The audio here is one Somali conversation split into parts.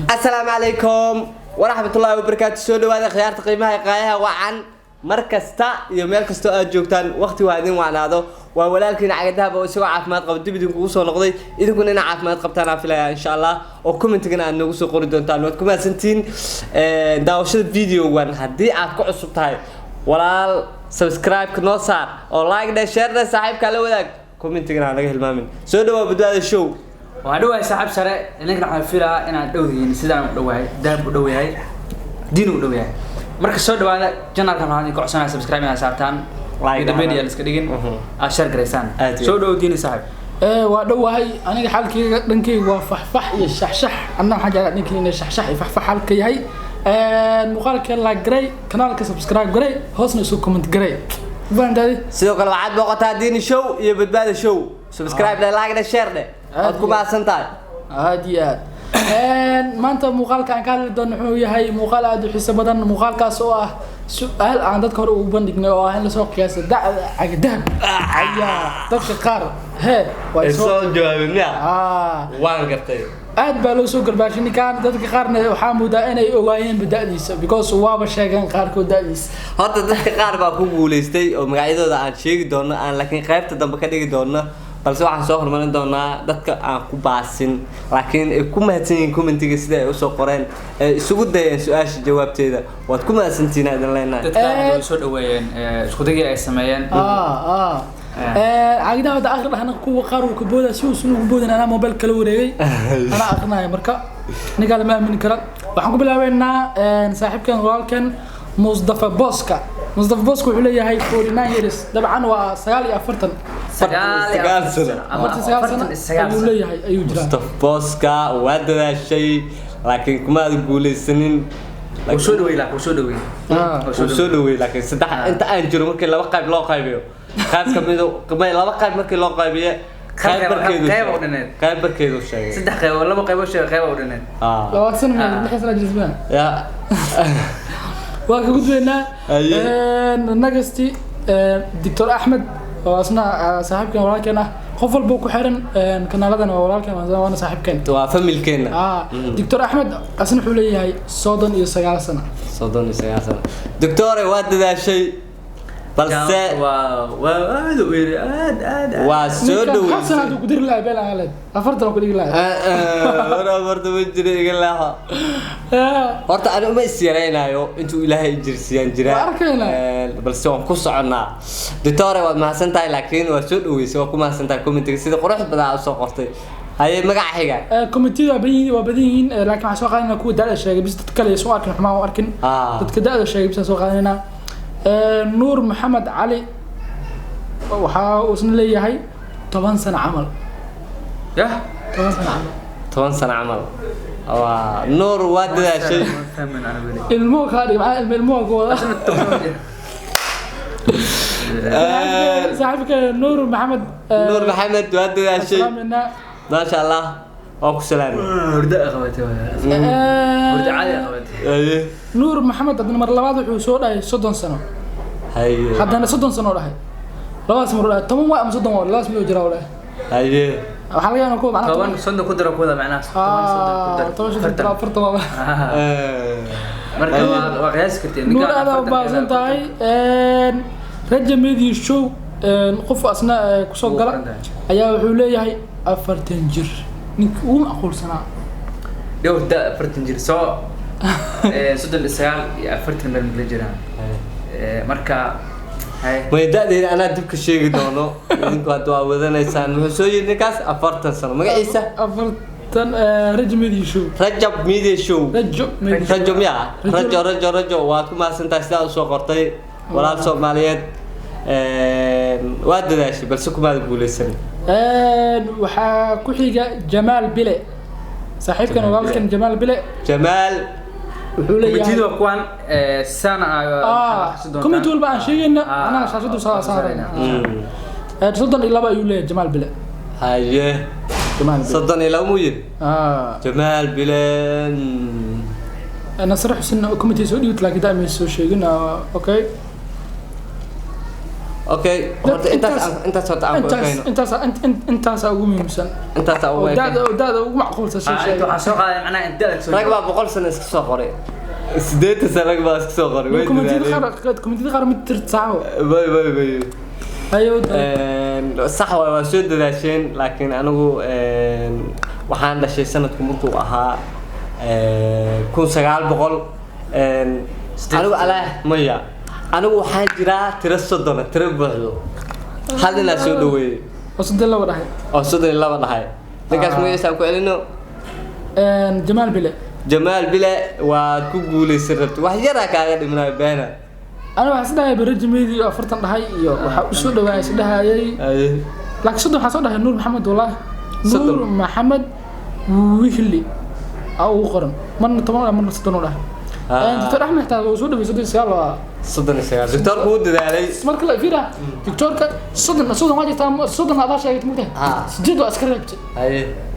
Asalaamu calaykum waraxmatullaahi wabarakaatu. Soo dhawaada khiyaarta qiimaha iyo qaayaha wacan, mar kasta iyo meel kastoo aad joogtaan, waqti waa idin wacnaado. Waa walaalkiina Cagadahaba oo isagoo caafimaad qaba dib idinkugu soo noqday. Idinkuna ina caafimaad qabtaan aan filaya, insha Allah, oo commentigana aad noogu soo qori doontaan. Waad ku mahadsantihiin daawashada videogan. Haddii aad ku cusub tahay, walaal, subscribe-ka noo saar oo like dheh, share dheh, saaxiibkaa la wadaag, commentigana aan naga hilmaamin. Soo dhawaa Badbaada Show. Waa dhawahay, saaxiib sare. Idinkana waxaan filayaa inaad dhow yihiin sidaan u dhowahay, Dahab u dhow yahay, Diin u dhow yahay. Marka soo dhawaada channelkan. Waxaan idin codsanaya subscribe inaad saartaan. Like. Ugu dambeyn yaa la iska dhigin, aad share garaysaan. Aad iyo Soo dhawow, Diini saaxiib. Waa dhowahay aniga. Xaalkayga dhankayga waa faxfax iyo shaxshax. Anna waxaan jeclaa dhankayga inay shaxshax iyo faxfax xaalka yahay. Muuqaalka like garay, kanaalka subscribe garay, hoosna isu comment garay. Fahantaadi? Sidoo kale waxaad booqataa Diini Show iyo Badbaada Show. Subscribe dheh, like dheh, share dheh. Waad ku mahadsan tahay. Aad iyo aad. Maanta muuqaalka aan ka hadli doono wuxuu yahay muuqaal aad u xiiso badan, muuqaalkaas oo ah su-aal aan dadka hore ugu bandhignay oo ah in lasoo qiyaasa dacda Cagadahab. Ayaa dadka qaar hee way soo soo jawaabin miya? Ah. Waan gartay. Aad baa loo soo garbaashay ninkaan. Dadka qaarna waxaa moodaa inay ogaayeenba da'diisa, because waaba sheegeen qaarkood da'diisa. Horta dadka qaar baa ku guuleystay oo magacyadooda aan sheegi doono, aan laakiin qaybta dambe ka dhigi doono, balse waxaan soo horumarin doonaa dadka aan ku baasin laakiin ay ku mahadsan yihiin commentiga sida ay usoo qoreen, ay isugu dayeen su-aasha jawaabteeda. Waad ku mahadsantihiin aan idin leenahay. Dadka aad way soo dhaweeyeen isku dagii ay sameeyeen. Cagidaha hadda akhri dhahna, kuwa qaar uu ka boodaa. Si uusan ugu boodin, anaa mobile kala wareegay, anaa akrinaya. Marka ninkaa lama aamini kara. Waxaan ku bilaabeynaa saaxiibkan, walaalkan, Mustafa Boska. Mustafa Boska wuxuu leeyahay 49 years, dabcan waa 49. 49 sano. 49 sano ayuu leeyahay, ayuu jiraa. Mustafa Boska, waa dadaashay laakiin kumaad guuleysanin. Wuu soo dhaweey, laakiin wuu soo dhaweey. Wuu soo dhaweey, laakiin saddex inta aan jiro markii laba qayb loo qaybiyo, qayb ka mid laba qayb markii loo qaybiyo, qayb barkeedu qayb oo dhaneed. Qayb barkeedu sheegay. Saddex qayb, laba qayb oo sheegay, qayb oo dhaneed. 20 sano, 6 sano jirsmaan. Ya. Waa ka gudbaynaa. Aye. Nagasti Doctor Axmed oo asna saaxiibkan, walaalkeen ah, qof walba ku xiran kanaaladan waa walaalkeen, waana saaxiibkeen. Waa familkeena. Doctor Axmed asna wuxuu leeyahay 39 sano. 39 sano. Doctore, waa dadaashay balse waa aad u yiri, aad aad aad. Waa soo Ninkan hal sano dhaweysay. hadduu ku diri lahaa been aan leed, 40 ku dhigi lahaa. Hore horta ma jiro, iga leexo. Horta ani uma is yaraynayo, intuu Ilaahay i jirsiiyaan jiraa. Waa arkaynaa. Balse waan ku soconnaa. Doctore, waad mahadsan tahay, laakiin waa soo dhaweysay. Waa ku mahadsan tahay commentiga sida qurux badan aad usoo qortay. Haye, magaca xiga. Commentiyada waa badan yihiin, laakiin waxaan soo qaadanaa kuwa da'da sheegay bis. Dad kale soo arkin, xumaan u arkin. Dadka da'da sheegay bis aan soo qaadanaynaa. Nuur Maxamed Cali waxaa uu isna leeyahay 10 sano camal. Yah. 10 sano camal. 10 sano camal. Waa Nuur, waa dadaashay. Ma fahmin ana weli. Ilmuhu kaa dhig maxaa ilmo ilmuhu ku wada. Saaxiibka Nuur Maxamed. Nuur Maxamed, waa dadaashay. Salaaminaa. Maasha Allah, waa ku salaamay. Hurdo ay qabatay, hurdo caadi ay qabatay. Haye. Nuur Maxamed haddana mar labaad wuxuu soo dhahay 30 sano. Haye. Haddana 30 sano dhahay, labadaas mar dhahay 10 waa ama 30 waa, labadaas mid jira dhahay. Haye. Waxaa laga yaabaa kuwa macnaha 10 30 ku daro kuwada, macnaha 10 30 ku daro. 10 30 ku daro 40 waa. Marka waa qiyaasi kartiin. Nuur, aad u baahsan tahay. Raja Media Show, qof asna kusoo Ugu gala qoran tahay. ayaa wuxuu leeyahay 40 jir, ninka ugu macquulsanaa. Dhowr da 40 jir soo 39 iyo 40 meel makala jiraan. Marka hay. May, da-deeda anaa dib ka sheegi doono, idinku hadda waa wadanaysaan. Muxuu soo yidhi ninkaas? 40 sano. Magaciisa? 40, Raja Media Show. Rajab Media Show. Rajo Media Show. Rajo miya? Rajo. Rajo, Rajo, Rajo, waad ku mahadsan tahay sidaa usoo qortay, walaal Soomaaliyeed. Waa dadaashay balse kumaada guuleysan. Waxaa ku xiga Jamaal Bile, saaxiibkan, Jamaal. walaalkan Jamaal Bile. Jamaal. Wuxuu leeyahay Committee waa kuwan sana. Comment walba aan sheegayna anaa shaashadu saa saarayna. 32 ayuu leeyahay Jamaal Bile. Haye. Jamaal Bile. 32 muu yidhi? Ah. Jamaal Bile. Nasre Xuseen committee soo dhiibta laakiin daa soo sheegin. Okay. Okay, horta intaas horta aan ku ekayno. Intaas ugu muhiimsan. Intaas aan ugu oo ekayno. da'da ugu macquulsan soo Inta sheegay. waxaan soo qaaday macnaha inta da'da soo Rag baa 100 sano iska soo qoray, 80 sano rag baa iska soo qoray, way Commentiyada dadaaleen. qaar, commentiyada qaar mid tirtaawo. Bay bay bay. Ayo. Sax waay, waa soo dadaasheen, laakiin anigu waxaan dhashay sanadku markuu ahaa 1900. Anigu alaah maya, anigu waxaan jiraa tiro 30, tiro buuxdo. Hal ninaa soo dhaweeyey Oo 32 dhahay. Oo 32 dhahay ninkaas. Magaciisa aan ku celino. Jamaal Bile. Jamaal Bile, waad ku guuleysan rabtay, wax yaraa kaaga dhimanaayo beena. Aniga waxaan isdhahayay Barajimeydi oo 40 dhahay iyo waxaa usoo dhawaayay isdhahayay, laakiin 30 waxaa soo dhahay Nuur Maxamed, wallahi Nuur 30. Maxamed Wihli aa ugu qoran, marna 10 dhahay, marna 30 u dhahay. Doctor Axmed xitaa wuu soo dhaweeyay 39 waa. 39, doctorku wuu dadaalay. Marka la fiira doctorka 30, 30 waa jirtaa, 30 adaa sheegtay mugtahay. 8 waa iska reebtay.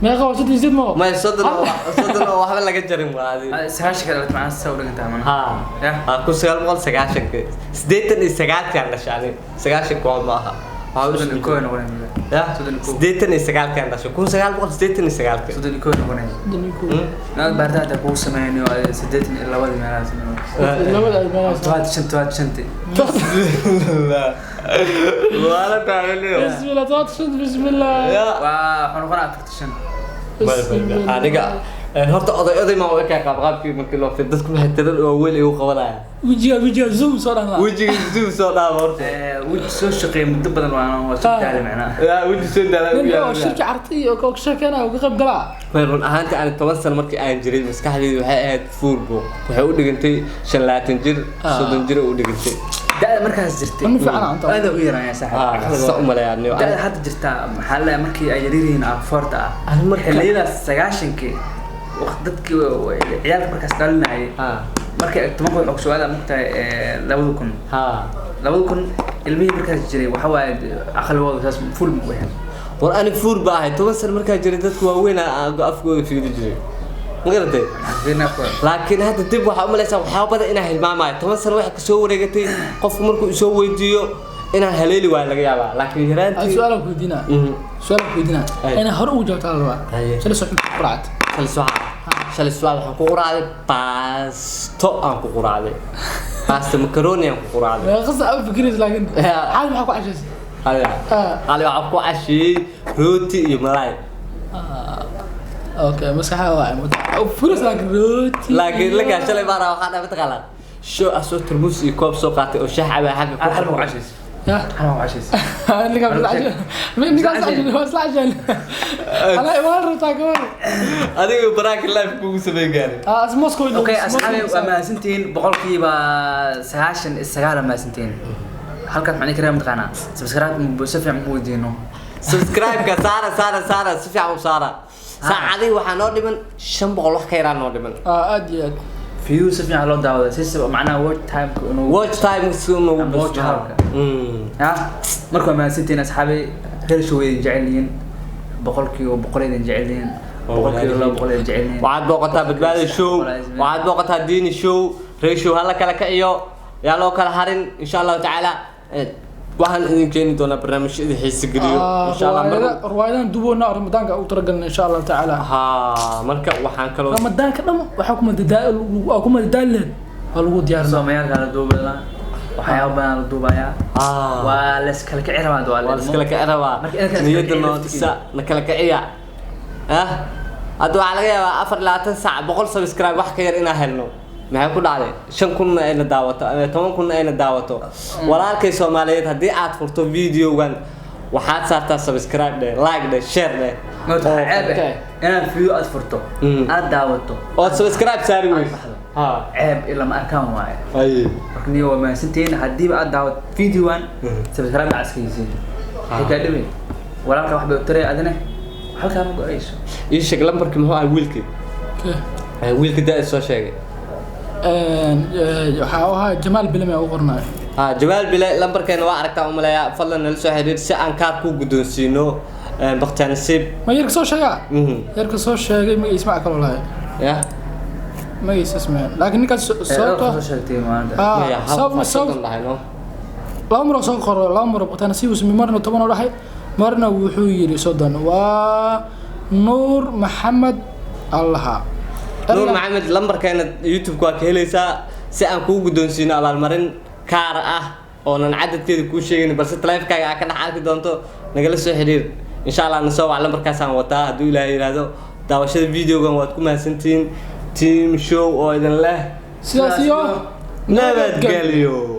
Meeqa waa 38 ma? Maya, 30 oo 30 oo waxba laga jarin waa adi. 90-ka dhalat macnaha saa u dhigantaa macnaha. Ha. Yah. Ha, 1990-ka, 89-kaan dhashay ani, 90-ka waa maaha. Waxaa u 31 noqonaya. Ya. 31. 89-kaan dhashay, 1989-ka. 31 noqonaya. Inaad baaritaan hataa kugu sameynayo 82-dii meelahaas. Labada ay meelahaas. 75, 75-tii. Waala taaganayo. Bismillah, 75, bismillah. Ya. Waa waxuu noqonaa 45. Bismillah. Aniga horta oday oday maa u ekaa qaabqaabkii markii loo fiir, dadku waxay tirar waaweyn igu qabanaya. Wejiga zoom soo dhan laa. Wejiga zoom soo dhaaf horta. Weji soo shaqeeyay muddo badan waa soo daalay macnaha. Ya, weji soo daalay Nin ugu oo yaraa. shirki cartay iyo ka sheekeynaya oo ka qayb galaa. Way run ahaantii ani 10 sano markii aan jiray maskaxdaydu waxay ahayd fuurbo, waxay u dhigantay 25 jir, 30 jir u dhigantay. Da'da markaas jirtay. Ma fiican anta. Aad u yaraan saaxiib. Sa u maleeyaa niyo. Da'da hadda jirtaa maxaa la markii ay yaryar yihiin afoorta ah. Ani marka- Xilliyadaas 90-kii waqti dadkii ciyaalka markaas dhalinayay. Markii ay 10 wuxuu ku soo aadaa mugtahay 2000. 2000 ilmihii markaas jiray waxa waaye aqalbooda saas full ma weyn. War ani fuur baa ahay 10 sano markaa jiray, dadku waaweyn aan afkooda fiiri jiray, ma garatay? Laakiin hadda dib waxaa u malaysaa waxyaaba badan inaan hilmaamayo. 10 sano waxa kasoo wareegatay, qofku markuu isoo weydiiyo inaan haleeli waayo laga yaabaa, laakiin Aan yaraantii su'aal ku weydiinaa. Su'aal ku weydiinaa. Ina hore ugu jawaabtaa la rabaa. Shalay soo xunta ku raacad. Shalay subax waxaan ku quraacday baasto, aan ku quraacday baasto macaroni aan ku quraacday. Meeqa saac u fikiraysa laakiin? Ya. Xaal maxaa ku cashaysay? Haya. Hali waxaan ku casheeyey rooti iyo malaay. Okay, maskaxda waa muddo. U fikiraysa laakiin rooti. Laakiin lagaa shalay baan rabaa, waxaan dhahay mataqaanaa sho asoo tarmuus iyo koob soo qaatay oo shaah cabaa xagga ku Hal ma ku cashays. Ya. Hal ma ku cashays. Ninkaas isla cashay. Ninkaas isla cashay, waa isla cashay. Ala imaan rabtaa gabar. Adiga baraaka life kugu sameyn gaaray. As Moscow. Okay, asxaabi, waa mahadsantihiin 99% waa mahadsantihiin. Halkaas maxaan idin karaa mataqaanaa subscribe si fiican ma weydiino. Subscribe-ka saara, saara, saara, si fiican u saara. Saacadihii waxaa noo dhiman 500 wax ka yaraa noo dhiman. Aad iyo aad. View si fiican loo daawado si macnaha watch time inuu Watch time si noogu Ama watch basbaxo. hour-ka. Ya marka waa mahadsantihiin asxaabi, reer show way idin jecel yihiin, 100% idin jecel yihiin, 200% idin jecel yihiin. Waxaad booqataa Badbaada Show, waxaad booqataa Diini Show, Reer Show hala kala kiciyo, yaa loo kala harin. Insha Allahu tacaala waxaan idin keeni doonaa barnaamijyo idin xiisi geliyo insha Allah. Riwaayadan duboona Ramadaanka ugu talagalna insha Allah tacaala. Ha, marka waxaan kaloo Ramadaanka dhan waxaa ku madadaal waa ku madadaal leed waa lagu diyaarinaa. Soomayaalka la duubayaa, waxyaabo badan la duubayaa. Waa la iskala kici rabaa waa waa la iskala kici rabaa. Marka idinka iskala niyadda kici noo laftigiina. dhisa, na kala kiciya. Hadda waxaa laga yaabaa 24 saac 100 subscribe wax ka yar inaan helno. Maxay ku dhacday? 5,000-na ayna daawato ama 10,000-na ayna daawato. Walaalkay Soomaaliyeed, haddii aad furto videogan waxaad saartaa subscribe dheh, like dheh, share dheh. Marka waxaa ceeb Okay. ah inaad view aad furto, aad daawato, ood subscribe saari aad weyso. baxdo. Ha. Ceeb ilaa ma arkaan waaye. Ay. Marka niyo waa mahadsantihiin haddiiba aad daawato videoan, subscribe ma askaysiin, waxay kaa dhimay walaalka wax bay u taray, adina halkaa ma go-ayso. Ii sheeg lambarkii muxuu ahaa wiilkii? Okay. Wiilka da soo sheegay. Waxaa u ahaa Jamaal Bilame ugu qornayo. Ha, Jamaal Bile, lambarkeena waa aragtaa umaleeyaa. Fadlan nala soo xiriir si aan kaar ku guddoonsiino bakhtiyaanasiib. Ma yarka soo sheegaa? Yarka soo sheegay magaciisa ma kaloo lahay. Ya. Magaciisa ismeen laakiin ninkaas Dhowr sababto soo sheegtay maanta. Maya, hal sabab qof sabab soddon dhahay no. Laba mar oo soo qoro, laba mar oo baqtana si uu sameeyey. Marna 10 oo dhahay, marna wuxuu yidhi 30. Waa Nuur Maxamed Allaha. Nuur Maxamed, lambarkeena YouTube waa ka helaysaa si aan kuu guddoonsiino abaalmarin kaar ah oonan cadadkeeda kuu sheegayn, balse taleefankaaga aa ka dhex arki doonto. Nagala soo xiriir insha Allah, na soo wac, lambarkaasaan wataa hadduu Ilaahay yidhaahdo. Daawashada videogan waad ku mahadsantihiin. Team show oo idin leh sidaas iyo nabadgelyo.